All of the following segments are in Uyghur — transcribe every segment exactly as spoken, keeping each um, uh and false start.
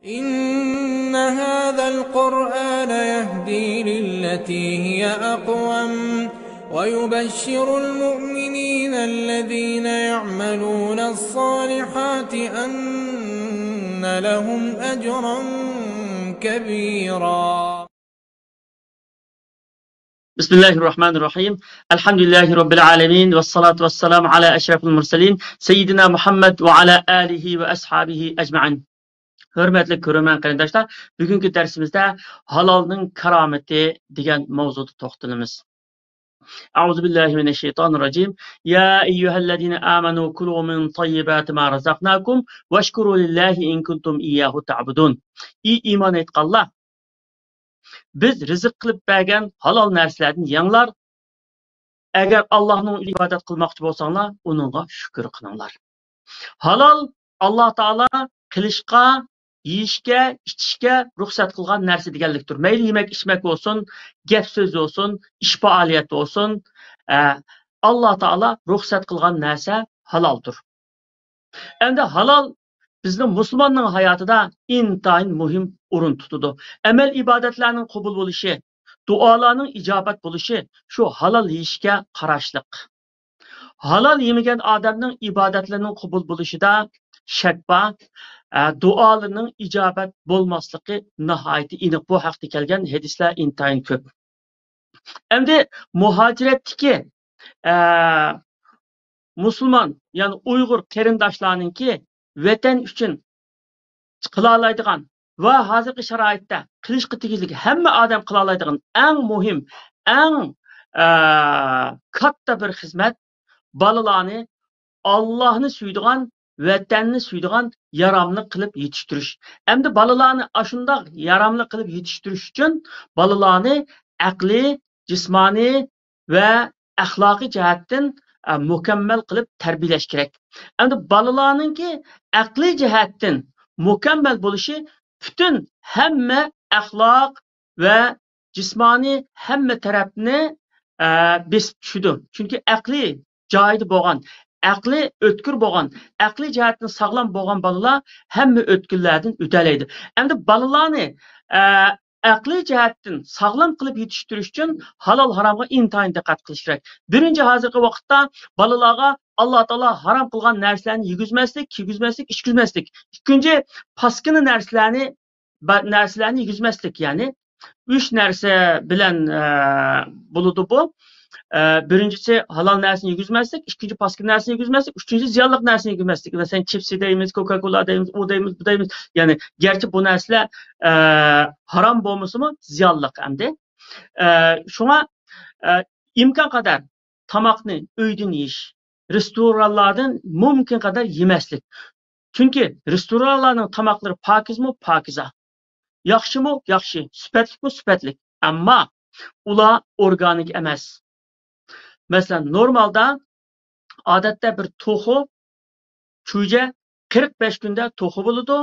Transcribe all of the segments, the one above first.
إن هذا القرآن يهدي للتي هي أقوم ويبشر المؤمنين الذين يعملون الصالحات أن لهم أجرا كبيرا. بىسمىللاھىررەھمانىررەھىم. ئەلھەمدۇلىللاھى رەببىل ئالەمىن. ۋەسسالاتۇ ۋەسسالامۇ ئالا ئەشرەفىل مۇرسەلىن. سەييىدىنا مۇھەممەد ۋە ئالا ئالىھى ۋە ئەسھابىھى ئەجمەئىن. ھۆرمەتلىك كۆرۈرمەن قېرىنداشلار، بۈگۈنكى دەرسىمىزدە ھالالنىڭ كارامىتى دېگەن ماۋزۇدا توختىلىمىز. أعوذ بالله من الشيطان الرجيم. يا أيها الذين آمنوا كلوا من طيبات ما رزقناكم واشكروا لله إن كنتم إياه تعبدون. ئى ئىمان ئېيتقانلار، بىز رىزىق قىلىپ بەرگەن ھالال نەرسىلەردىن يەڭلار. ئەگەر ئاللاھنىڭ ئۆزىگە ئىبادەت قىلماقچى بولساڭلار، ئۇنىڭغا شۈكۈر قىلىڭلار. ھالال ئاللا تائالا قىلىشقا، يېيىشكە، ئىچىشكە رۇخسەت قىلغان نەرسە دېگەنلىكتۇر. مەيلى يېمەك ئىچمەك بولسۇن، گەپ سۆز بولسۇن، ئىش پائالىيەت بولسۇن، ئە، ئاللا تائالا رۇخسەت قىلغان نەرسە ھالالدۇر. ئەمدى ھالال بىزنىڭ مۇسۇلماننىڭ ھاياتىدا ئىنتايىن مۇھىم ئورۇن تۇتىدۇ. ئەمەل ئىبادەتلەرنىڭ قوبۇل بولۇشى، دۇئالارنىڭ ئىجابەت بولۇشى شۇ ھالال يېيىشكە قاراشلىق. ھالال يېمىگەن ئادەمنىڭ ئىبادەتلىرىنىڭ قوبۇل بولۇشىدا شەك بار، ئە، دۇئالىرىنىڭ ئىجابەت بولماسلىقى ناھايىتى ئېنىق. بۇ ھەقتە كەلگەن ھەدىسلەر ئىنتايىن كۆپ. ئەمدى مۇھاجىرەتتىكى، ئە، مۇسۇلمان، يەنى ئۇيغۇر قېرىنداشلارنىڭكى ۋەتەن ئۈچۈن قىلالايدىغان ۋە ھازىرقى شارائىتتا قىلىشقا تېگىشلىك ھەممە ئادەم قىلالايدىغان ئەڭ مۇھىم، ئەڭ، ئە، كاتتا بىر خىزمەت، بالىلارنى ئاللاھنى سۆيىدىغان، ۋەتەننى سۆيىدىغان ياراملىق قىلىپ يېتىشتۈرۈش. ئەمدى بالىلارنى ئاشۇنداق ياراملىق قىلىپ يېتىشتۈرۈش ئۈچۈن بالىلارنى ئەقلىي، جىسمانىي ۋە ئەخلاقىي جەھەتتىن، ئە، مۇكەممەل قىلىپ تەربىيەلەش كېرەك. ئەمدى بالىلارنىڭكى ئەقلىي جەھەتتىن مۇكەممەل بولۇشى پۈتۈن ھەممە ئەخلاق ۋە جىسمانىي ھەممە تەرەپنى، ئە، بېسىپ چۈشىدۇ. چۈنكى ئەقلى جايىدا بولغان، ئەقلى ئۆتكۈر بولغان، ئەقلىي جەھەتتىن ساغلام بولغان بالىلار ھەممە ئۆتكۈنلەردىن ئۆتەلەيدۇ. ئەمدى بالىلارنى، ئە، ئەقلىي جەھەتتىن ساغلام قىلىپ يېتىشتۈرۈش ئۈچۈن ھالال ھارامغا ئىنتايىن دىققەت قىلىش كېرەك. بىرىنچى، ھازىرقى ۋاقىتتا بالىلارغا ئاللا تائالا ھارام قىلغان نەرسىلەرنى يېگۈزمەسلىك، كىيگۈزمەسلىك، ئىچكۈزمەسلىك. ئىككىنچى، پاسكىنا نەرسىلەرنى، بە-، نەرسىلەرنى يېگۈزمەسلىك، يەنى ئۈچ نەرسە بىلەن، ئە، بولىدۇ بۇ. ئە، بىرىنچىسى، ھالال نەرسىنى يېگۈزمەسلىك، ئىككىنچى، پاسكىنا نەرسىنى يېگۈزمەسلىك، ئۈچىنچى، زىيانلىق نەرسىنى يېگۈزمەسلىك. مەسىلەن، چىپسى دەيمىز، كوكا كولا دەيمىز، ئۇ دەيمىز، بۇ دەيمىز. يەنى گەرچە بۇ نەرسىلەر، ئە، ھارام بولمىسىمۇ، زىيانلىق ئەمدى. ئە، شۇڭا، ئە، ئىمكان قەدەر تاماقنى ئۆيدىن يېيىش، رېستورانلاردىن مۇمكىن قەدەر يېمەسلىك. چۈنكى رېستورانلارنىڭ تاماقلىرى پاكىزمۇ؟ پاكىزا. ياخشىمۇ؟ ياخشى. سۈپەتلىكمۇ؟ سۈپەتلىك. ئەمما ئۇلار ئورگانىك ئەمەس. مەسىلەن، نورمالدا، ئادەتتە بىر توخۇ، چۈجە قىرىق بەش كۈندە توخۇ بولىدۇ.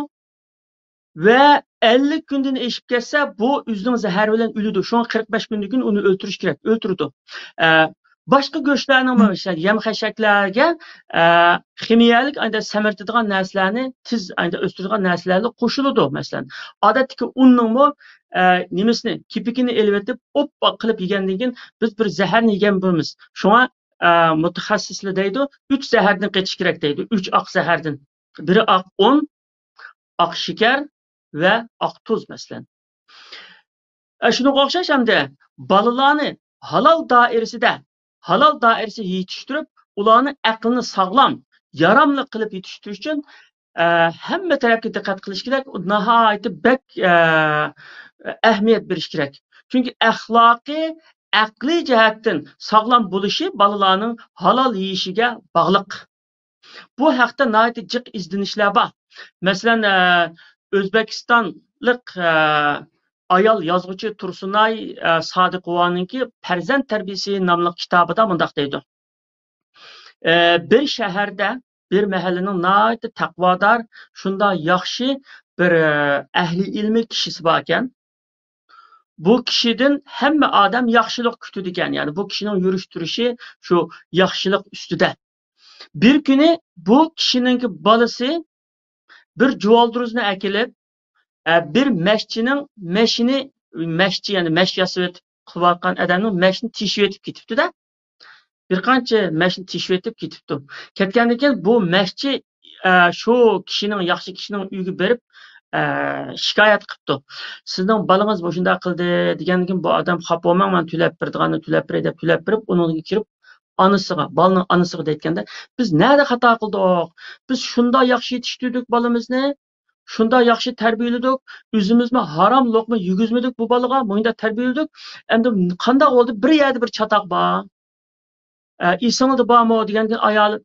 ۋە ئەللىك كۈندىن ئېشىپ كەتسە، بۇ ئۆزىنىڭ زەھىرى بىلەن ئۆلىدۇ. شۇڭا قىرىق بەش كۈندىن كېيىن ئۇنى ئۆلتۈرۈش كېرەك، ئۆلتۈرىدۇ. ئە، باشقا گۆشلەرنىڭمۇ، مەسىلەن، يەم-خەشەكلەرگە، ئە، خىمىيەلىك ئايدا سەمرىتىدىغان نەرسىلەرنى، تېز ئايدا ئۆستۈرىدىغان نەرسىلەرنى قوشۇلىدۇ. مەسىلەن، ئادەتتىكى ئۇننىڭمۇ، ئە، نېمىسىنى، كېپىكىنى ئېلىۋېتىپ، ئوپپا قىلىپ يېگەندىن كېيىن بىز بىر زەھەرنى يېگەن بولىمىز. شۇڭا، ئە، مۇتەخەسسىسلەر دەيدۇ، ئۈچ زەھەردىن قېچىش كېرەك دەيدۇ، ئۈچ ئاق زەھەردىن. بىرى ئاق ئۇن، ئاق شېكەر ۋە ئاق تۇز، مەسىلەن. ئە، شۇنىڭغا ئوخشاش ئەمدى بالىلارنى ھالال دائىرىسىدە، ھالال دائىرىسىدە يېتىشتۈرۈپ، ئۇلارنى ئەقلىنى ساغلام، ياراملىق قىلىپ يېتىشتۈرۈش ئۈچۈن، ئە، ھەممە تەرەپكە دىققەت قىلىش كېرەك، ناھايىتى بەك، ئە، ئەھمىيەت بېرىش كېرەك. چۈنكى ئەخلاقى، ئەقلىي جەھەتتىن ساغلام بولۇشى بالىلارنىڭ ھالال يېيىشىگە باغلىق. بۇ ھەقتە ناھايىتى جىق ئىزدىنىشلەر بار. مەسىلەن، ئە، ئۆزبېكىستانلىق، ئە، ئايال يازغۇچى تۇرسۇنئاي، ئە، سادىقوۋانىڭكى پەرزەنت تەربىيەسى ناملىق كىتابىدا مۇنداق دەيدۇ. ئە، بىر شەھەردە، بىر مەھەللىنىڭ ناھايىتى تەقۋادار، شۇنداق ياخشى بىر، ئە، ئەھلى ئىلمى كىشىسى باركەن. بۇ كىشىدىن ھەممە ئادەم ياخشىلىق كۈتىدىكەن، يەنى بۇ كىشىنىڭ يۈرۈش تۇرۇشى شۇ ياخشىلىق ئۈستىدە. بىر كۈنى بۇ كىشىنىڭكى بالىسى بىر جۇۋالدۇرۇزنى ئەكېلىپ، ئە، بىر مەشچىنىڭ مەشىنى، مەشچى، يەنى مەش ياسىۋېتىپ قىلىۋاتقان ئادەمنىڭ مەشىنى تېشىۋېتىپ كېتىپتۇ-دە. بىر قانچە مەشنى تېشىۋېتىپ كېتىپتۇ. كەتكەندىن كېيىن بۇ مەشچى، ئە، شۇ كىشىنىڭ، ياخشى كىشىنىڭ ئۆيىگە بېرىپ، ئە، شىكايەت قىپتۇ. «سىزنىڭ بالىڭىز مۇشۇنداق قىلدى» دېگەندىن كېيىن، بۇ ئادەم: «خاپا بولماڭ، مەن تۆلەپ بېرىدىغاننى تۆلەپ بېرەي» دەپ تۆلەپ بېرىپ، ئۇنىڭدىن كىرىپ ئانىسىغا، بالىنىڭ ئانىسىغا دەيتكەندە، «بىز نەدە خاتا قىلدۇق؟ بىز شۇنداق ياخشى يېتىشتۈردۇق بالىمىزنى، شۇنداق ياخشى تەربىيەلىدۇق، ئۆزىمىزمۇ ھارام لوقما يېگۈزمىدۇق بۇ بالىغا، مۇشۇنداق تەربىيەلىدۇق. ئەمدى قانداق بولدى؟ بىر يەردە بىر چاتاق بار. ئە، ئېسىڭىزدە بارمۇ؟» دېگەندىن ئايالى: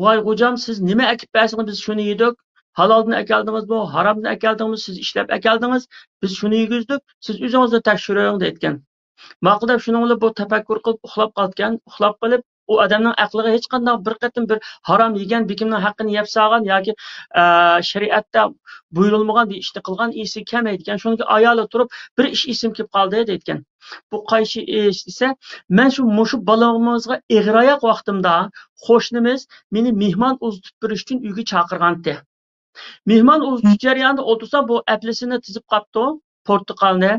«ۋاي خوجام، سىز نېمە ئەكىپ بەرسىڭىز، بىز شۇنى يېدۇق. ھالالدىن ئەكەلدىڭىزمۇ، ھارامدىن ئەكەلدىڭىزمۇ، سىز ئىشلەپ ئەكەلدىڭىز، بىز شۇنى يېگۈزدۇق، سىز ئۆزىڭىزنى تەكشۈرۈڭ» دەيتكەن. ماقۇل دەپ شۇنىڭ بىلەن بۇ تەپەككۇر قىلىپ ئۇخلاپ قالىدىكەن. ئۇخلاپ قېلىپ، ئۇ ئادەمنىڭ ئەقلىگە ھېچقانداق بىر قېتىم بىر ھارام يېگەن بېكىمنىڭ ھەققىنى يەپ سالغان ياكى، ئە، شەرىئەتتە بۇيرۇلمىغان بىر ئىشنى قىلغان ئېسىگە كەلمەيدىكەن. شۇنىڭ كېيىن ئايالى تۇرۇپ، «بىر ئىش ئېسىمگە كېلىپ قالدى» دەيدىكەن. بۇ قايسى ئىش دېسە، مەن شۇ مۇشۇ بالىمىزغا ئېغىر ئاياق ۋاقتىمدا قوشنىمىز مېنى مېھمان ئۇزىتىپ بېرىش ئۈچۈن ئۆيگە چاقىرغانتى. مېھمان ئۇزىتىش جەريانىدا ئولتۇرسام، بۇ ئەپلىسىنى تىزىپ قاپتۇ، پورتۇقالنى.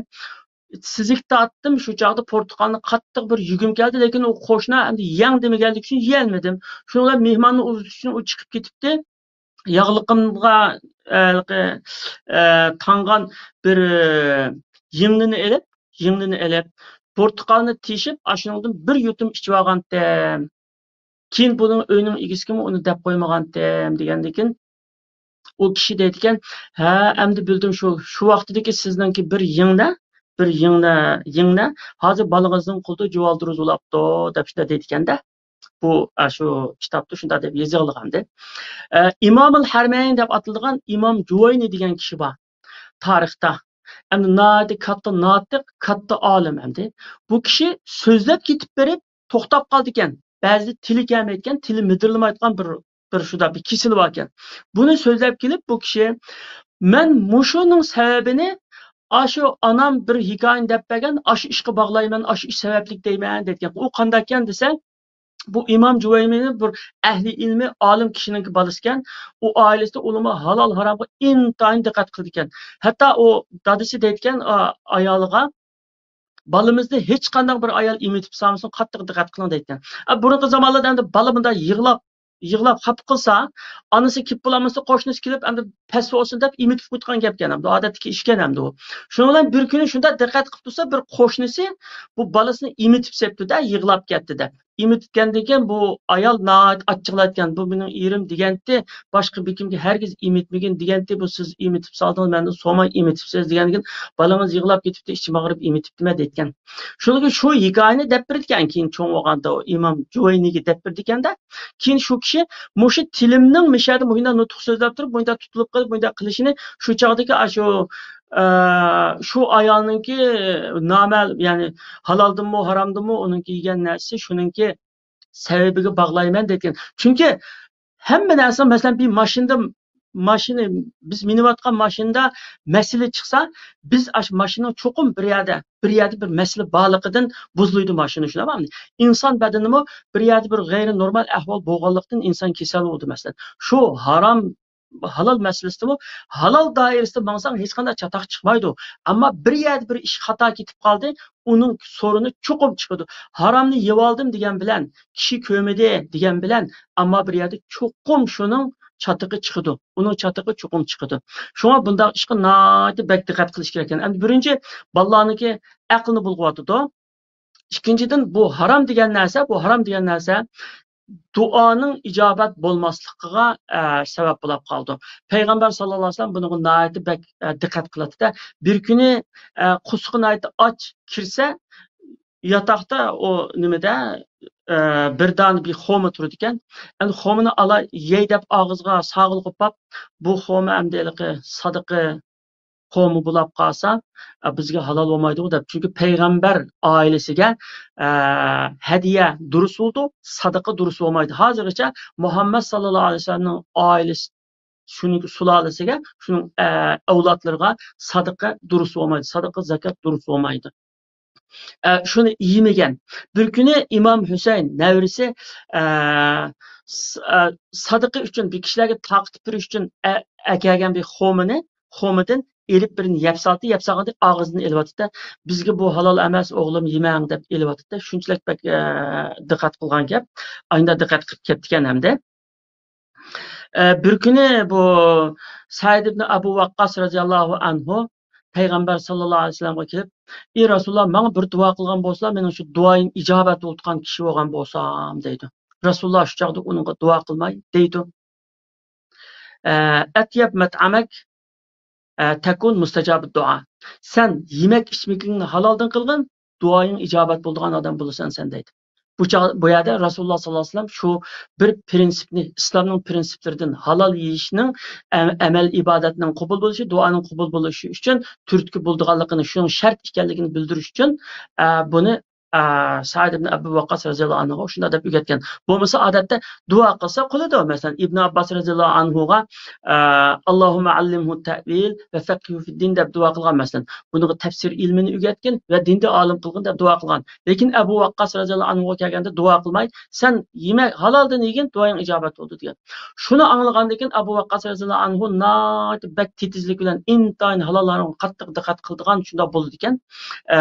سىزىك تارتتىم، شۇ چاغدا پورتۇقالنى قاتتىق بىر يېگۈم كەلدى، لېكىن ئۇ قوشنا ئەمدى يەڭ دېمىگەنلىكى ئۈچۈن يېيەلمىدىم. شۇنىڭ بىلەن مېھماننى ئۇزىتىش ئۈچۈن ئۇ چىقىپ كېتىپتى. ياغلىقىمغا، ئە، ھېلىقى، ئە، تاڭغان بىر، ئە، يىڭنىنى ئېلىپ، يىڭنىنى ئېلىپ، پورتۇقالنى تېشىپ، ئاشۇنىڭدىن بىر يۇتۇم ئىچىۋالغانتىم. كېيىن بۇنىڭ ئۆينىڭ ئىگىسىگىمۇ ئۇنى دەپ قويمىغانتىم، دېگەندىكىن، ئۇ كىشى دەيدىكەن، ھە، ئەمدى بىلدىم، شۇ، شۇ ۋاقتىدىكى سىزنىڭكى بىر يىڭنە، بىر يىڭنە، يىڭنە، ھازىر بالىڭىزنىڭ قولىدا جۇۋالدۇرۇز بولاپتۇ، دەپ شۇنداق دەيدىكەندە. بۇ، ئاشۇ كىتابتا شۇنداق دەپ يېزىلغانىدى. ئە، ئىمامۇل ھەرمەين دەپ ئاتىلىدىغان ئىمام جۇۋەينى دېگەن كىشى بار. تارىختا. ئەمدى ناھايىتى كاتتا ناتىق، كاتتا ئالىم ئەمدى. بۇ كىشى سۆزلەپ كېتىپ بېرىپ توختاپ قالىدىكەن. بەزىدە تىلى كەلمەيدىكەن، تىلى مىدىرلىمايدىغان بىر، بىر شۇنداق بىر كېسىلى باركەن. بۇنى سۆزلەپ كېلىپ بۇ كىشى، مەن مۇشۇنىڭ سەۋەبىنى ئاشۇ ئانام بىر ھېكايىنى دەپ بەرگەن، ئاشۇ ئىشقا باغلايمەن، ئاشۇ ئىش سەۋەبلىك دەيمەن دەيدىكەن. ئۇ قانداقكەن دېسە، بۇ ئىمام جۇۋەينى بىر ئەھلى ئىلمى، ئالىم كىشىنىڭكى بالىسىكەن. ئۇ ئائىلىسىدە ئۇلىمۇ ھالال ھارامغا ئىنتايىن دىققەت قىلىدىكەن. ھەتتا ئۇ دادىسى دەيدىكەن، ئا-، ئايالىغا، بالىمىزنى ھېچقانداق بىر ئايال ئېمىتىپ سالمىسۇن، قاتتىق دىققەت قىلىڭ دەيدىكەن. ئا، بۇرۇنقى زامانلاردا ئەمدى بالا مۇنداق يىغلاپ، يىغلاپ خاپا قىلسا، ئانىسى كېلىپ بولالمىسا، قوشنىسى كېلىپ، ئەمدى پەس بولسۇن دەپ ئېمىتىپ قويىدىغان گەپكەن ئەمدى، ئادەتتىكى ئىشكەن ئەمدى ئۇ. شۇنىڭ بىلەن بىر كۈنى شۇنداق دىققەت قىلىپ تۇرسا، بىر قوشنىسى بۇ بالىسىنى ئېمىتىپ سېپتۇ-دە، يىغلاپ كەتتى-دە. ئېمىتكەندىن كېيىن بۇ ئايال ناھايىتى ئاچچىقلايدىكەن، بۇ مېنىڭ ئېرىم دېگەنتى، باشقا بىر كىمگە ھەرگىز ئېمىتمىگىن دېگەنتى، بۇ سىز ئېمىتىپ سالدىڭىز، مەندىن سورىماي ئېمىتىپسىز دېگەندىن كېيىن، بالىڭىز يىغلاپ كېتىپتۇ، ئىچىم ئاغرىپ ئېمىتىپتىمەن دەيدىكەن. شۇنىڭ شۇ ھېكايىنى دەپ بېرىدىكەن، كېيىن چوڭ بولغاندا ئۇ ئىمام جۇۋەينىگە دەپ بېرىدىكەندە، كېيىن شۇ كىشى مۇشۇ تىلىمنىڭ مىشەدە مۇشۇنداق نۇتۇق سۆزلەپ تۇرۇپ، مۇشۇنداق تۇتۇلۇپ قېلىپ، مۇشۇنداق قىلىشىنى شۇ چاغدىكى ئاشۇ، ئە، شۇ ئايالنىڭكى نامەل، يەنى ھالالدىنمۇ، ھارامدىنمۇ ئۇنىڭكى يېگەن نەرسىسى شۇنىڭكى سەۋەبىگە باغلايمەن دەيدىكەن. چۈنكى ھەممە نەرسە، مەسىلەن، بىر ماشىنىدا، ماشىنا، بىز مىنىۋاتقان ماشىنىدا مەسىلە چىقسا، بىز ئاشۇ ماشىنىنىڭ چوقۇم بىر يەردە، بىر يەردە بىر مەسىلە بارلىقىدىن بۇزۇلىدۇ ماشىنا، شۇنداقمۇ؟ ئىنسان بەدىنىمۇ بىر يەردە بىر غەيرىي نورمال ئەھۋال بولغانلىقتىن ئىنسان كېسەل بولىدۇ، مەسىلەن. شۇ ھارام، ھالال مەسىلىسىدىمۇ، ھالال دائىرىسىدە ماڭساڭ ھېچقانداق چاتاق چىقمايدۇ. ئەمما بىر يەردە بىر ئىش خاتا كېتىپ قالدى، ئۇنىڭ سورۇنى چوقۇم چىقىدۇ. ھارامنى يېۋالدىم دېگەن بىلەن، كىشى كۆرمىدى دېگەن بىلەن، ئەمما بىر يەردە چوقۇم شۇنىڭ چاتىقى چىقىدۇ. ئۇنىڭ چاتىقى چوقۇم چىقىدۇ. شۇڭا بۇنداق ئىشقا ناھايىتى بەك دىققەت قىلىش كېرەك ئىكەن. ئەمدى بىرىنچى، بالىلارنىڭكى ئەقلىنى بۇلغىۋاتىدۇ. ئىككىنچىدىن، بۇ ھارام دېگەن نەرسە، بۇ ھارام دېگەن نەرسە دۇئانىڭ ئىجابەت بولماسلىقىغا، ئە، سەۋەب بولاپ قالىدۇ. پەيغەمبەر ساللاللاھۇ ئەلەيھى ۋەسەللەم بۇنىڭغا ناھايىتى بەك، ئە، دىققەت قىلاتتى-دە. بىر كۈنى، ئە، قورسىقى ناھايىتى ئاچ كىرسە، ياتاقتا ئۇ نېمىدە، ئە، بىر دانە بىر خورما تۇرىدىكەن. ئەمدى خورمىنى ئالاي يەي دەپ ئاغزىغا ساغىلى قوپاپ، بۇ خورما ئەمدى ھېلىقى سادىقە خورما بولاپ قالسا، ئە، بىزگە ھالال بولمايدۇ دەپ. چۈنكى پەيغەمبەر ئائىلىسىگە، ئە، ھەدىيە دۇرۇس بولىدۇ، سادىقە دۇرۇس بولمايدۇ. ھازىرغىچە مۇھەممەد ساللاللاھۇ ئەلەيھى ۋەسەللەمنىڭ ئائىلىسى، شۇنىڭ سۇلالىسىگە، شۇنىڭ، ئە، ئەۋلادلىرىغا سادىقە دۇرۇس بولمايدۇ، سادىقە، زاكات دۇرۇس بولمايدۇ. ئە، شۇنى يېمىگەن. بىر كۈنى ئىمام ھۈسەيىن نەۋرىسى، ئە، س-، ئە، سادىقە ئۈچۈن، بىر كىشىلەرگە تارقىتىپ بېرىش ئۈچۈن ئە-، ئەكەلگەن بىر خورمىنى، خورمىدىن ئېلىپ بىرنى يەپ سالدى، يەپ سالغاندا ئاغزىدىن ئېلىۋاتىدۇ. بىزگە بۇ ھالال ئەمەس ئوغلۇم، يېمەڭ دەپ ئېلىۋاتىدۇ. شۇنچىلىك بەك، ئە، دىققەت قىلغان گەپ. ئاينىدا دىققەت قىلىپ كەپتىكەن ھەمدە. ئە، بىر كۈنى بۇ سەئىد ئىبن ئەبۇ ۋەققاس رەزىياللاھۇ ئەنھۇ پەيغەمبەر ساللاللاھۇ ئەلەيھى ۋەسەللەمگە كېلىپ، ئى رەسۇلاللا، ماڭا بىر دۇئا قىلغان بولسىلا، مېنىڭ شۇ دۇئايىم ئىجابەت بولىدىغان كىشى بولغان بولسام، دەيدۇ. رەسۇلاللا شۇ چاغدا ئۇنىڭغا دۇئا قىلماي دەيدۇ. ئە، ئەتيەب مەتئەمەك، ئە، تەكۇن مۇستەجابىد دۇئا. سەن يېمەك ئىچمىكىڭنى ھالالدىن قىلغىن، دۇئايىڭ ئىجابەت بولىدىغان ئادەم بولىسەن سەن دەيدۇ. بۇ چاغ-، بۇ يەردە رەسۇلۇللا ساللاللاھۇ ئەلەيھى ۋەسەللەم شۇ بىر پرىنسىپنى، ئىسلامنىڭ پرىنسىپلىرىدىن ھالال يېيىشنىڭ ئە-، ئەمەل ئىبادەتنىڭ قوبۇل بولۇشى، دۇئانىڭ قوبۇل بولۇشى ئۈچۈن تۈرتكە بولىدىغانلىقىنى، شۇنىڭ شەرت ئىكەنلىكىنى بىلدۈرۈش ئۈچۈن، ئە، بۇنى، ئە، سەئىد ئىبن ئەبۇ ۋەققاس رەزىياللاھۇ ئەنھۇغا شۇنداق دەپ ئۆگەتكەن. بولمىسا ئادەتتە دۇئا قىلسا قىلىدۇ. مەسىلەن، ئىبن ئابباس رەزىياللاھۇ ئەنھۇغا، ئە، «ئاللاھۇممە ئەللىمھۇ تەئۋىل ۋە فەققىھۇ فىددىن» دەپ دۇئا قىلغان. مەسىلەن، بۇنىڭغا تەپسىر ئىلمىنى ئۆگەتكىن ۋە دىندا ئالىم قىلغىن دەپ دۇئا قىلغان. لېكىن ئەبۇ ۋەققاس رەزىياللاھۇ ئەنھۇغا كەلگەندە دۇئا قىلماي، «سەن يېمە، ھالالدىن يېگىن، دۇئايىڭ ئىجابەت بولىدۇ» دېگەن. شۇنى ئاڭلىغاندىن كېيىن ئەبۇ ۋەققاس رەزىياللاھۇ ئەنھۇ ناھايىتى بەك تېتىزلىك بىلەن ئىنتايىن ھالال ھارامغا قاتتىق دىققەت قىلىدىغان شۇنداق بولىدىكەن. ئە،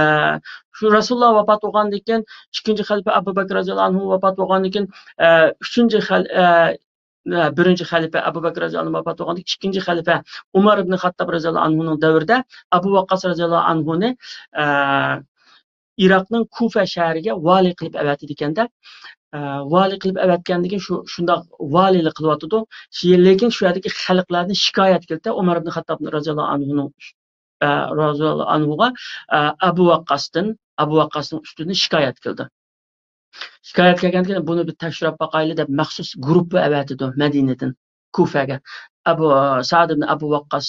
شۇ رەسۇلۇللا ۋاپات بولغاندىن كېيىن، ئىككىنچى خەلىپە ئەبۇ بەكىر رەزىياللاھۇ ئەنھۇ ۋاپات بولغاندىن كېيىن، ئە، ئۈچىنچى خەل-، ئە، ئە، بىرىنچى خەلىپە ئەبۇ بەكىر رەزىياللاھۇ ئەنھۇ ۋاپات بولغاندىن كېيىن، ئىككىنچى خەلىپە ئۇمار ئىبن خەتتاب رەزىياللاھۇ ئەنھۇنىڭ دەۋرىدە ئەبۇ ۋەققاس رەزىياللاھۇ ئەنھۇنى، ئە، ئىراقنىڭ كۇفە شەھىرىگە ۋالىي قىلىپ ئەۋەتىدىكەندە، ئە، ۋالىي قىلىپ ئەۋەتكەندىن كېيىن شۇ، شۇنداق ۋالىيلىق قىلىۋاتىدۇ. شى-، لېكىن شۇ يەردىكى خەلقلەردىن شىكايەت كېلىدى ئۇمار ئىبن خەتتاب رەزىياللاھۇ ئەنھۇنىڭ ئۈست-، ئە، رەزىياللاھۇ ئەنھۇغا، ئە، ئەبۇ ۋەققاستىن، ئەبۇ ۋەققاسنىڭ ئۈستىدىن شىكايەت كېلىدۇ. شىكايەت كەلگەندىكىن، بۇنى بىر تەكشۈرۈپ باقايلى دەپ مەخسۇس گۇرۇپپا ئەۋەتىدۇ مەدىنىدىن كۇفەگە. ئەبۇ، سەئد ئىبن ئەبۇ ۋەققاس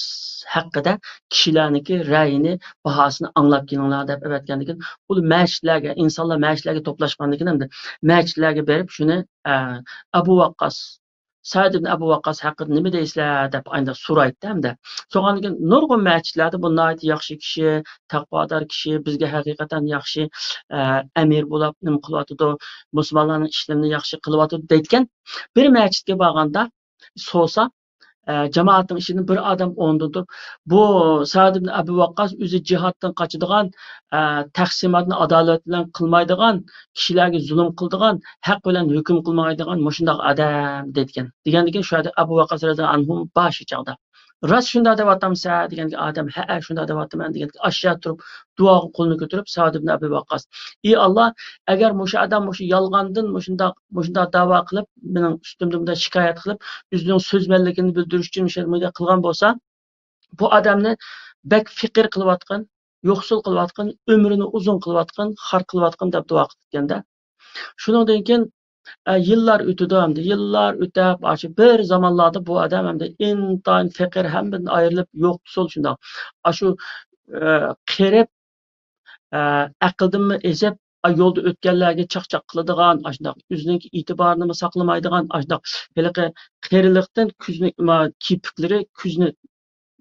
ھەققىدە كىشىلەرنىڭكى رەيىنى، باھاسىنى ئاڭلاپ كېلىڭلار دەپ ئەۋەتكەندىكىن، ئۇلار مەسچىتلەرگە، ئىنسانلار مەسچىتلەرگە توپلاشقاندىكىن، ئەمدى مەسچىتلەرگە بېرىپ شۇنى، ئە، ئەبۇ ۋەققاس، سەئد ئىبن ئەبۇ ۋەققاس ھەققىدە نېمە دەيسىلەر دەپ ئاينداق سورايتتى ھەمدە. سورىغاندىن كېيىن نۇرغۇن مەسچىتلەردە بۇ ناھايىتى ياخشى كىشى، تەقۋادار كىشى، بىزگە ھەقىقەتەن ياخشى، ئە، ئەمىر بولاپ نېمە قىلىۋاتىدۇ، مۇسۇلمانلارنىڭ ئىشلىرىنى ياخشى قىلىۋاتىدۇ دەيدىكەن. بىر مەسچىتكە بارغاندا سورىسا، ئە، جامائەتنىڭ ئىچىدىن بىر ئادەم ئورنىدىن تۇرۇپ، «بۇ سەئد ئىبن ئەبۇ ۋەققاس ئۆزى جىھادتىن قاچىدىغان، ئە، تەقسىماتنى ئادالەت بىلەن قىلمايدىغان، كىشىلەرگە زۇلۇم قىلىدىغان، ھەق بىلەن ھۆكۈم قىلمايدىغان مۇشۇنداق ئادەم» دەيدىكەن. دېگەندىكىن شۇ يەردە ئەبۇ ۋەققاس رەزىياللاھۇ ئەنھۇ بار شۇ چاغدا. «راست شۇنداق دەۋاتامسەن؟» دېگەندىكىن ئادەم، «ھەئە، شۇنداق دەۋاتىمەن» دېگەندىكىن ئاشۇ يەردە تۇرۇپ دۇئاغا قولىنى كۆتۈرۈپ، سەئد ئىبن ئەبۇ ۋەققاس، «ئى ئاللا، ئەگەر مۇشۇ ئادەم مۇشۇ يالغاندىن مۇشۇنداق، مۇشۇنداق دەۋا قىلىپ، مېنىڭ ئۈستۈمدە مۇنداق شىكايەت قىلىپ، ئۆزىنىڭ سۆزمەنلىكىنى بىلدۈرۈش ئۈچۈن مۇشۇنداق قىلغان بولسا، بۇ ئادەمنى بەك پېقىر قىلىۋاتقىن، يوقسۇل قىلىۋاتقىن، ئۆمرىنى ئۇزۇن قىلىۋاتقىن، خار قىلىۋاتقىن» دەپ دۇئا قىلىپتىكەن-دە. شۇنىڭدىن كېيىن، ئە، يىللار ئۆتىدۇ ئەمدى. يىللار ئۆتۈپ، ئاشۇ بىر زامانلاردا بۇ ئادەم ئەمدى ئىنتايىن پېقىر، ھەممىدىن ئايرىلىپ، يوقسۇل شۇنداق. ئاشۇ، ئە، قېرىپ، ئە، ئەقلىدىنمۇ ئېزىپ، ئا، يولدا ئۆتكەنلەرگە چاقچاق قىلىدىغان، ئاشۇنداق ئۆزىنىڭكى ئېتىبارىنىمۇ ساقلىمايدىغان، ئاشۇنداق ھېلىقى قېرىلىقتىن كۆزنى، ما، كىرپىكلىرى كۆزنى،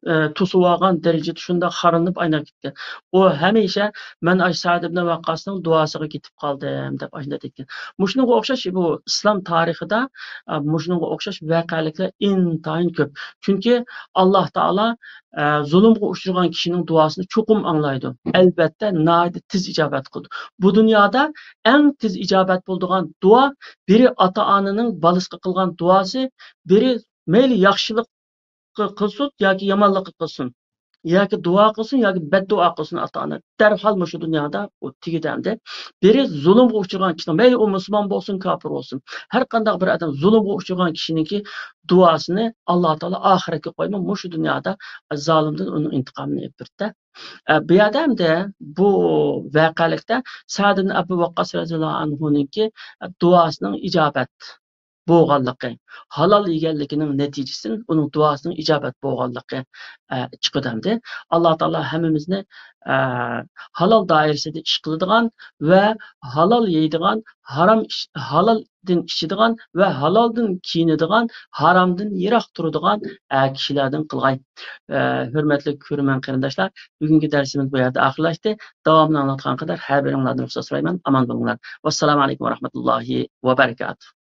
ئە، توسۇۋالغان دەرىجىدە شۇنداق خارلىنىپ ئايلىنىپ كەتكەن. ئۇ ھەمىشە، «مەن ئاشۇ سەئد ئىبن ۋەققاسنىڭ دۇئاسىغا كېتىپ قالدىم» دەپ ئاشۇنداق دەيدىكەن. مۇشۇنىڭغا ئوخشاش بۇ ئىسلام تارىخىدا، ئە، مۇشۇنىڭغا ئوخشاش ۋەقەلىكلەر ئىنتايىن كۆپ. چۈنكى ئاللا تائالا، ئە، زۇلۇمغا ئۇچرىغان كىشىنىڭ دۇئاسىنى چوقۇم ئاڭلايدۇ. ئەلۋەتتە، ناھايىتى تېز ئىجابەت قىلىدۇ. بۇ دۇنيادا ئەڭ تېز ئىجابەت بولىدىغان دۇئا، بىرى ئاتا-ئانىنىڭ بالىسىغا قىلغان دۇئاسى، بىرى مەيلى ياخشىلىق قىلسۇن ياكى يامانلىققا قىلسۇن، ياكى دۇئا قىلسۇن ياكى بەددۇئا قىلسۇن ئاتا-ئانا، دەرھال مۇشۇ دۇنيادا ئۇ تېگىدۇ ئەمدى. بىرى زۇلۇمغا ئۇچرىغان كىشىنىڭ، مەيلى ئۇ مۇسۇلمان بولسۇن، كاپىر بولسۇن، ھەر قانداق بىر ئادەم زۇلۇمغا ئۇچرىغان كىشىنىڭكى دۇئاسىنى ئاللا تائالا ئاخىرەتكە قويماي، مۇشۇ دۇنيادا زالىمدىن ئۇنىڭ ئىنتىقامىنى ئېلىپ بېرىدۇ. ئە، بۇ يەردە ئەمدى بۇ ۋەقەلىكتە سەئد ئىبن ئەبۇ ۋەققاس رەزىياللاھۇ ئەنھۇنىڭكى دۇئاسىنىڭ ئىجابەت بولغانلىقى، ھالال يېگەنلىكىنىڭ نەتىجىسىدىن ئۇنىڭ دۇئاسىنىڭ ئىجابەت بولغانلىقى، ئە، چىقىدۇ ئەمدى. ئاللا تائالا ھەممىمىزنى، ئە، ھالال دائىرىسىدە ئىش قىلىدىغان ۋە ھالال يەيدىغان، ھارام ئىش، ھالالدىن ئىچىدىغان ۋە ھالالدىن كىيىنىدىغان، ھارامدىن يىراق تۇرىدىغان، ئە، كىشىلەردىن قىلغاي. ئە، ھۆرمەتلىك كۆرۈرمەن قېرىنداشلار، بۈگۈنكى دەرسىمىز بۇ يەردە ئاخىرلاشتى. داۋامىنى ئاڭلاتقانغا قەدەر ھەر بىرىڭلاردىن رۇخسەت سورايمەن. ئامان بولۇڭلار. ۋەسسالامۇ ئەلەيكۇم ۋەرەھمەتۇللاھى ۋەبەرىكاتۇھ.